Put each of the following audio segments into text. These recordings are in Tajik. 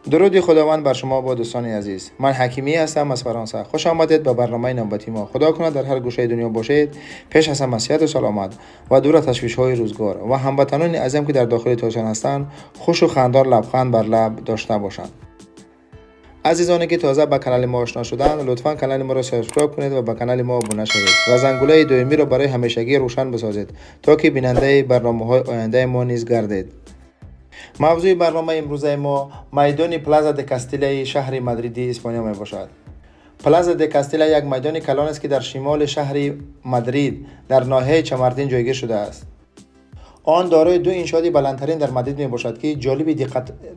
Дуруди Худованд бар шумо бо дӯстони азиз. Ман Ҳакимӣ ҳастам аз Фаронса. Хуш омадед ба барномаи навбати мо. Худо кунад дар ҳар гӯшаи дунё бошед, пеш аз ҳама сиҳату саломат ва дур аз ташвишҳои рӯзгор ва ҳамватанони азизам, ки дар дохили Тоҷикистон ҳастанд, хушу хандон лабханд бар лаб дошта бошанд. Азизоне ки тоза ба канали мо ошно шуданд, лутфан канали моро subscribe кунед ва ба канали мо обуна шавед ва зангулаи доимиро барои ҳамешагӣ рӯшан бисозед, то ки бинандаи барномаҳои ояндаи мо низ гардед. Мавзӯи барномаи имрӯзаи мо майдони Плаза де Кастилияи шаҳри Мадриди Испониё мебошад. Плаза де Кастилия як майдони калон аст, ки дар шимоли шаҳри Мадрид дар ноҳияи Чамартин ҷойгир шудааст. Он дорои ду иншооти баландтарин дар Мадрид мебошад, ки ҷолиби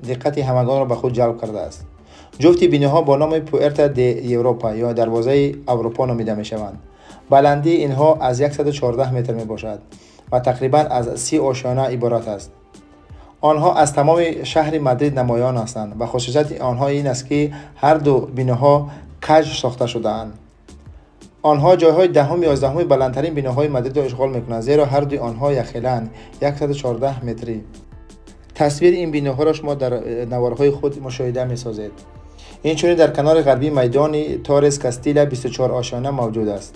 диққати ҳамагонро ба худ ҷалб кардааст. Ҷуфти биноҳо бо номи Пуэрта де Европа ё дарвозаи Аврупо номида мешаванд. Баландии инҳо аз 114 метр мебошад ва тақрибан аз 30 ошёна иборат аст. Онҳо аз тамоми шаҳри Мадрид намоён ҳастанд ва хусусияти онҳо ин аст, ки ҳарду биноҳо каҷ сохта шудаанд. Онҳо ҷойҳои даҳум ёздаҳуми баландтарин биноҳои Мадридро ишғол мекунанд, зеро ҳардуи онҳо якхелаанд, 114 метрӣ. Тасвири ин биноҳоро шумо дар наворҳои худ мушоҳида месозед. Инчунин дар канори ғарбии майдони Торрес Кастилия 24 ошёна мавҷуд аст.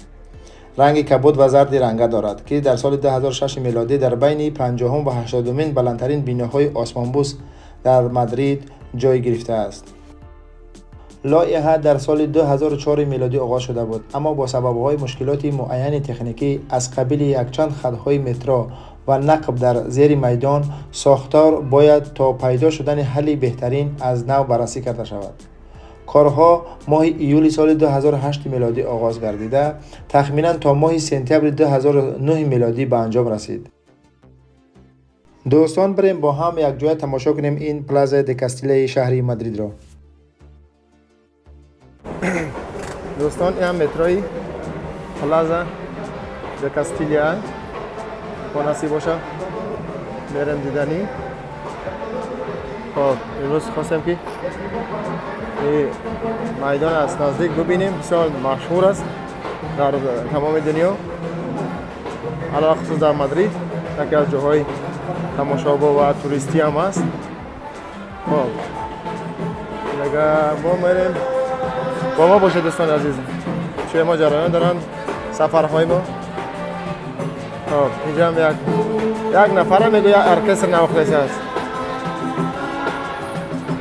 Ранги кабуд ва зарди ранга дорад, ки дар соли 2006 мелодӣ дар байни 50 ва 80-умин баландтарин биноҳои осмонбӯс дар Мадрид ҷой гирифтааст. Лоиҳа дар соли 2004 мелодӣ оғоз шуда буд, аммо бо сабабҳои мушкилоти муайяни техникӣ аз қабили якчанд хатҳои метро ва нақб дар зери майдон, сохтор бояд то пайдо шудани ҳалли беҳтарин аз нав баррасӣ карда шавад. Корҳо моҳи июли соли 2008 мелодӣ оғоз гардида, тахминан то моҳи сентябри 2009 мелодӣ ба анҷом расид. Дӯстон, бирем бо ҳам якҷоя тамошо кунем ин Плаза де Кастилияи шаҳри Мадридро. Дӯстон, ин ҳам метрои Плаза де Кастилия. Бо насиб боша, мерем диданӣ. Хоб, имрӯз хостем, ки майдон аз наздик бибинем. Бисёр машҳур аст дар тамоми дунё, алалхусус дар Мадрид яке аз ҷоҳои тамошобо ва туристӣ ҳам аст. Хоб, дага мо мерем, бо мо бошед, дӯстони азиз, чӯи мо ҷараён доранд сафарҳои мо. Хоб, инҷам як нафара мегӯя, оркестр навохтаиса аст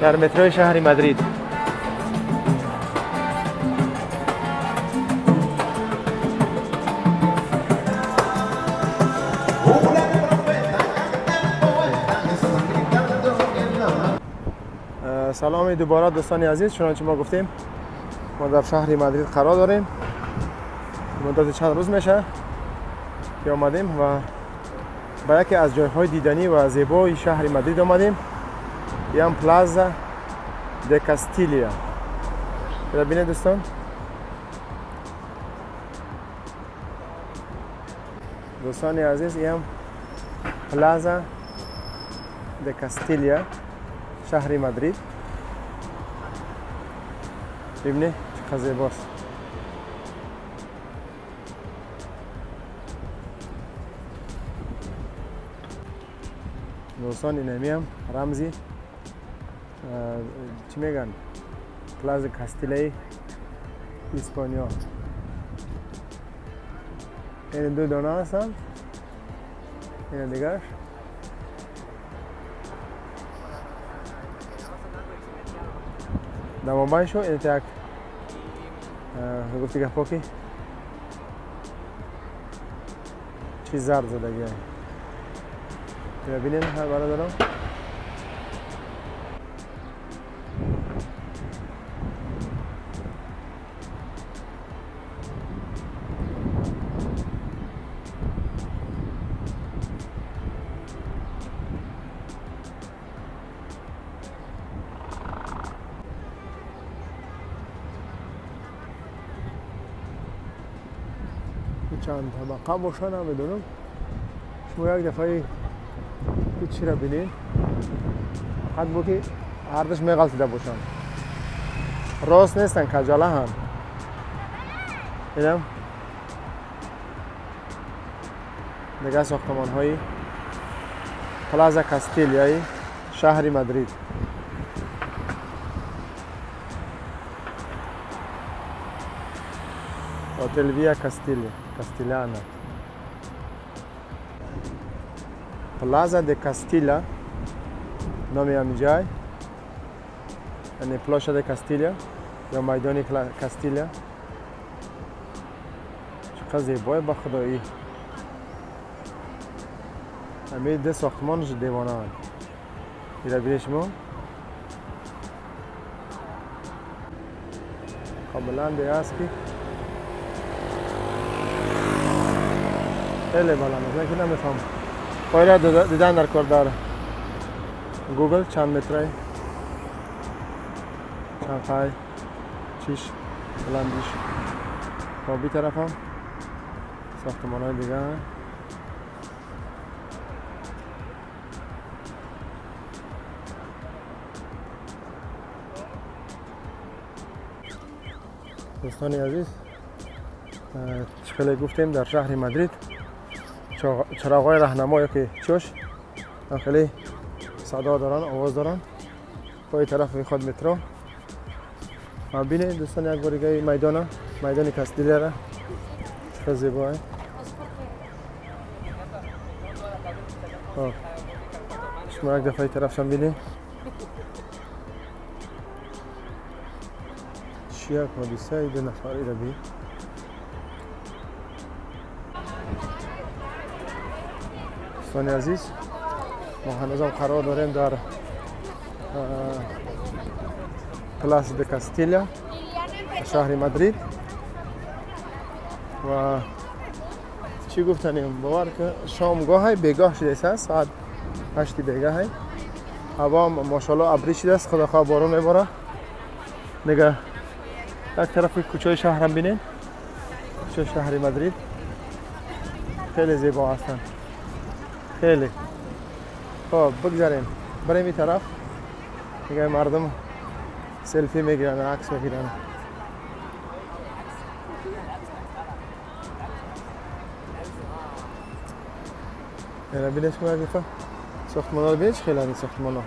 дар метрои шаҳри Мадрид. Саломи дубора, дӯстони азиз. Чунончи мо гуфтем, мо дар шаҳри Мадрид қарор дорем. Муддати чанд рӯз меша, ки омадем ва ба яке аз ҷойҳои диданӣ ва зебои шаҳри Мадрид омадем. Ям Плаза де Кастилия. Бинед, дӯстон. Дӯстони азиз, иам Плаза де Кастилия, шаҳри Мадрид. Бибинед, чӣ қадр зебост. Дӯстон, инамиам рамзи, чӣ мегӯянд, Плаза Кастилияи Испониё. Ин ду дона ҳастанд, ина дигараш. Дар мобайншо ин як гуфти гапҳо, ки чӣ зард задагия. Бинед, бародарон. Чанд табақа боша, намедонам. Шумо як дафъаи чира бинед, фақат бо ки ҳардаш меғалтида бошанд, рост нестанд, каҷалаҳанд. Инам дигар сохтмонҳои Плаза Кастилияи шаҳри Мадрид. Hotel Via Castilla, Castellana. Plaza de Castilla نام همین جای، یعنی Plaza de Castilla یا میدان کاستیلیا. چقدر زیبای با خدایی. همه ده ساختمانش دیوانه هن. ایره بینه شما کاملا ده هست که خیلی بلند است. من که نمیفهم پایره دیدن در کار داره گوگل چند متره، چند خای چیش بلندیش. با بی طرف هم ساختمان های دیگه هم. دوستان عزیز، خیلی گفتیم در شهر مدرید چراغ‌های راهنما یا که چوش خیلی صدا دارن، آواز دارن. پای طرف میخواد مترو. و بینید دوستان یک بار دیگه میدانه، میدان کاستیلیا را چقدر زیباه. خب شما یک دفعه طرفشم بینید. چی یک حادثه دو نفری را بین. دوستان عزیز، ما هنوزم قرار داریم در Plaza de Castilla شهر مدرید. و چی گفتنیم، باور که شامگاه بیگاه شده است، ساعت 8 بیگاه. هوا ماشاءالله ابری شده است، خدا خواه بارون میباره. دیگه یک طرف کوچه شهرم بینین، کوچه شهر مدرید خیلی زیبا هستن، خیلی. خب بگذاریم بریم این طرف. دیگه مردم سلفی میگیرن، عکس میگیرن. یعنی بینش که وظیفه ساختمان رو بینش، خیلی ساختمان ها.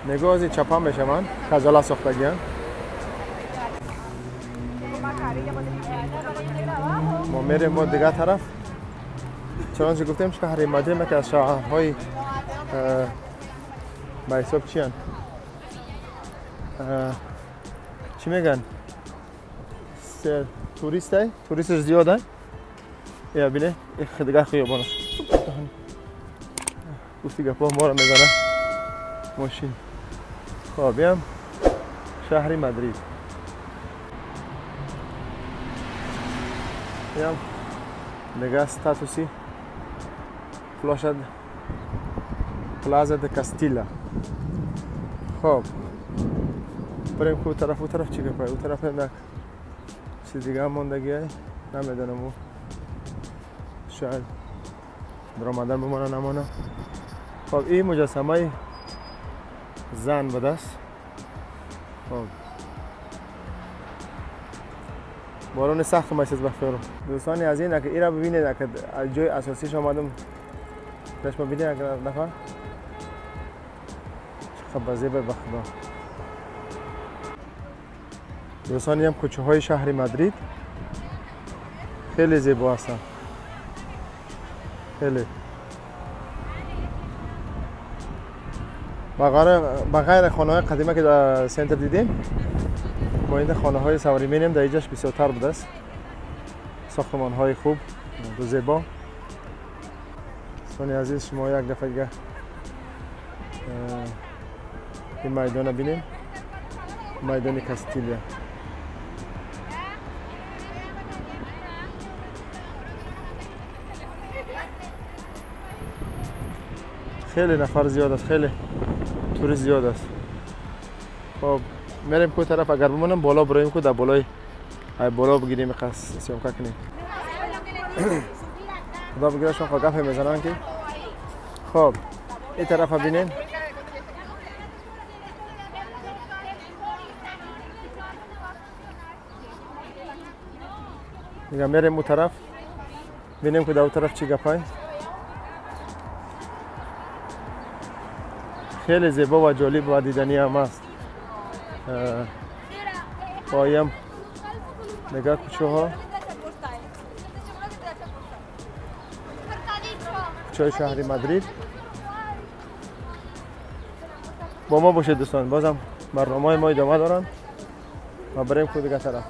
نگاه از این چپا میشه من کجالا ساختگی هن. ما میریم با دیگه طرف. چنانچه گفتیم شهر مدرید که از شهرهای به حساب چی هن؟ چی میگن؟ توریست های؟ توریستش زیاد های؟ یا بینه دیگه خیابان گفتی گپا ما رو میزنه ماشین. خب بیام شهر مدرید. بیام دیگه ستاتوسی Plaza de Castilla. خب بریم که طرف او طرف چی گپای؟ او طرف نه چیز دیگه هم ماندگی های نمیدونم، او شاید در آمدن بمانه نمانه. خب این مجسمه زن بوده است. خب باران سخت اومد از بخیرم. دوستان از این اگه ایرا ببینید، اگه از جای اساسیش آمدم داشت ببینید اگه دفعه چقدر زیبا به خدا. دوستان هم کوچه های شهر مدرید خیلی زیبا هستن، خیلی. بغیر خانه های قدیمه که در center دیدیم، با این خانه های سواری مینیم در اینجاش بسیارتر بوده است. ساختمان های خوب و زیبا. دوستان عزیز شما یک دفعه دیگه این میدان بینیم، میدان کاستیلیا. خیلی نفر زیاد است، خیلی توریست زیاد است. خب میریم کو طرف، اگر بمونم بالا بریم کو در بالای بالا بگیریم قص سیامکا کنیم. خدا بگیره شما گپ میزنن که. خب این طرف ببینین، دیگه میریم اون طرف ببینیم که در اون طرف چی گپای. خیلی زیبا و جالب و دیدنی هم است. بایم نگاه کوچه ها، کوچه شهر مادرید. با ما باشید دوستان، بازم برنامه ما ادامه دارن و بریم خود دیگه طرف.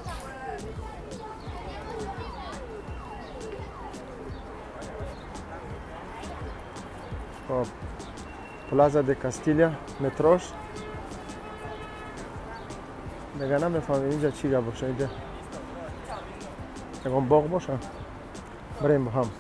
خب پلازا د کاستیلیا متروش دیگه نمیفهمم اینجا چی گپ باشه، اینجا یکم باغ باشه. بریم با هم.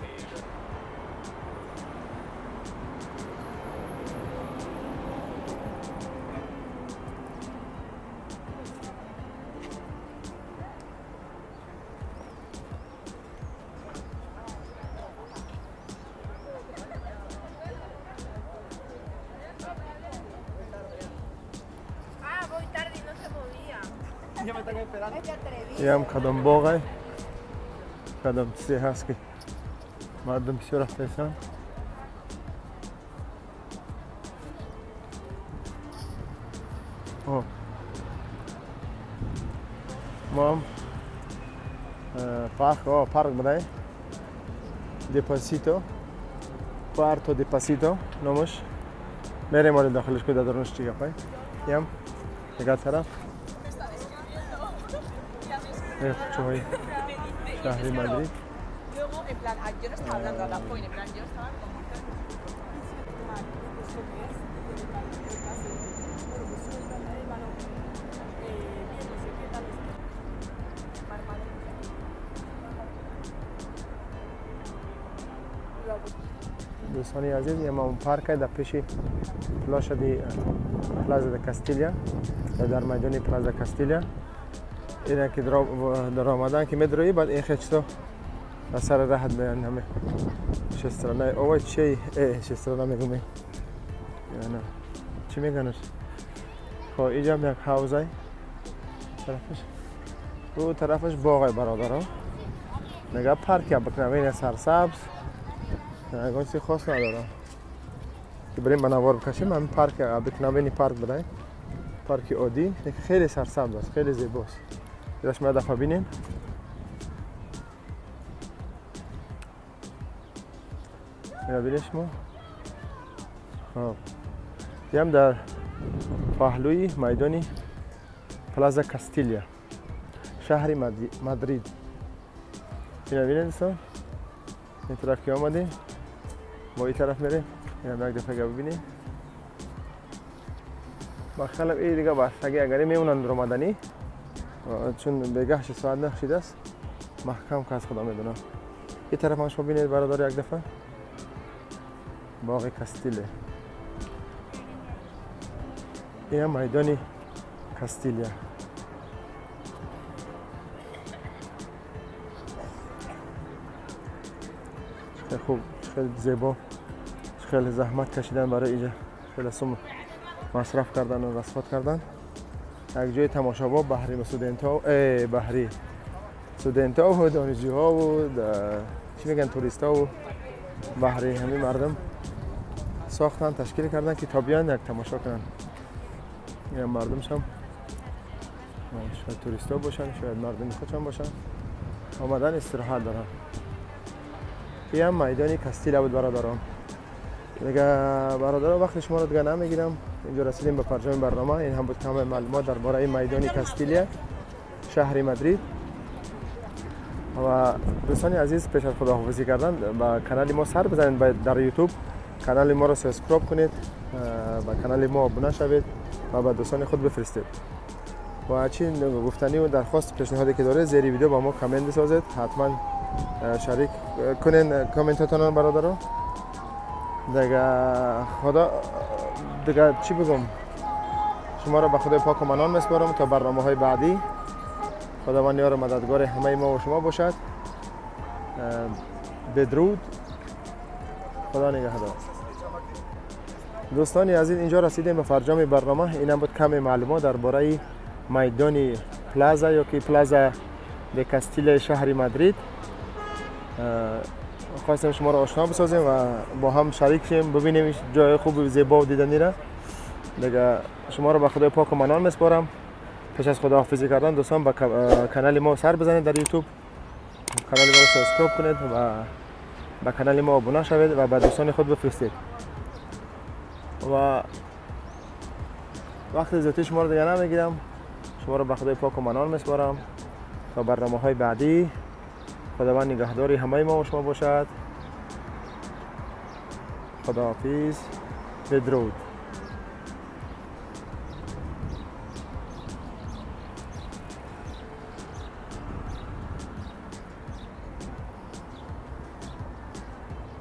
یه هم کدام باغه، کدام چیزی هست که مردم بسیار رفته هستن. ما هم پارک، پارک بوده دپاسیتو، پارتو دپاسیتو نامش. میریم آره داخلش که درونش چی گپای. یه هم دیگه طرف کوچه‌های شهر مادرید. دوستانی عزیز، یه ما پارک در پیش پلاشا دی پلازا د کاستیلیا، در میدان پلازا کاستیلیا. اینا که در آمدن که میدروی بعد این خیلی در سر راحت بیان همه شسترانه اوه چی شسترانه میگم یا نه چی میگنش. خب اینجا هم یک حوزه طرفش، او طرفش باغ برادرها. نگاه پارک بکنم این سرسبز، نگاه چیزی خاص نداره که بریم بنوار بکشیم. همین پارک بکنم این پارک بده، پارک عادی خیلی سرسبز است، خیلی زیباست. درش ما دفعه بینیم. ببینید شما. خب هم در پهلوی میدان پلازا کاستیلیا شهر مادرید. ببینید دوستان، این طرف که آمدیم با این طرف میریم، اینم یک دفعه ببینیم. با خلق این دیگه بستگی اگری میمونن در آمدنی، چون بگهش ساعت نخشیده است محکم که از خدا میدونم. این طرف هم شما ببینید برادر، یک دفعه باغ کاستیله. این هم میدان کاستیلیا. خیلی خوب، خیلی زیبا، خیلی زحمت کشیدن برای اینجا، خیلی سوم مصرف کردن و رسفات کردن. یک جای تماشا بحری student ها، بحری student ها و دانشجوها و چی میگن توریست ها و بحری همین مردم ساختن، تشکیل کردن که تا بیان یک تماشا کنن. این مردم هم شاید توریست ها باشن، شاید مردم خودشان باشن، آمدن استراحت دارن. این هم میدان کاستیلا بود برادران. دیگه برادران وقت شما رو دیگه نمیگیرم، اینجا رسیدیم به فرجام برنامه. این هم بود کم معلومات درباره میدان کاستیلیا شهر مادرید. و دوستان عزیز، پیش از خداحافظی کردن با کانال ما سر بزنید در یوتیوب، کانال ما رو subscribe کنید، با کانال ما ابونه شوید و به دوستان خود بفرستید. و چی گفتنی و درخواست پیشنهادی که داره زیر ویدیو با ما کامنت بسازید، حتما شریک کنین کامنتاتون رو برادران. دیگه خدا دیگه چی بگم، شما رو به خدای پاک و منان میسپارم تا برنامه های بعدی. خداوند یار و مددگار همه ما و شما باشد. بدرود، خدا نگهدار. دوستان عزیز، اینجا رسیدیم به فرجام برنامه. اینم بود کم معلومات درباره میدان پلازا یا که پلازا د کاستیل شهر مادرید. خواستیم شما رو آشنا بسازیم و با هم شریک شیم، ببینیم جای خوب و زیبا و دیدنی را. Дига шумо ро ба Худои Пок Манон меспорам. Пеш аз худоҳофизӣ кардан, дӯстон, ба канали мо сар бизанед дар Ютуб, канали моро subscribe кунед ва ба канали мо обуна шавед ва ба дӯстони худ бифиристед. Ва вақти зиёдӣ шуморо дига намегирам. Шуморо ба Худои Поку Манон меспорам то барномаҳои баъдӣ. Худованд нигаҳдори ҳамаи мо шумо бошад. Худоҳофиз, بدرود.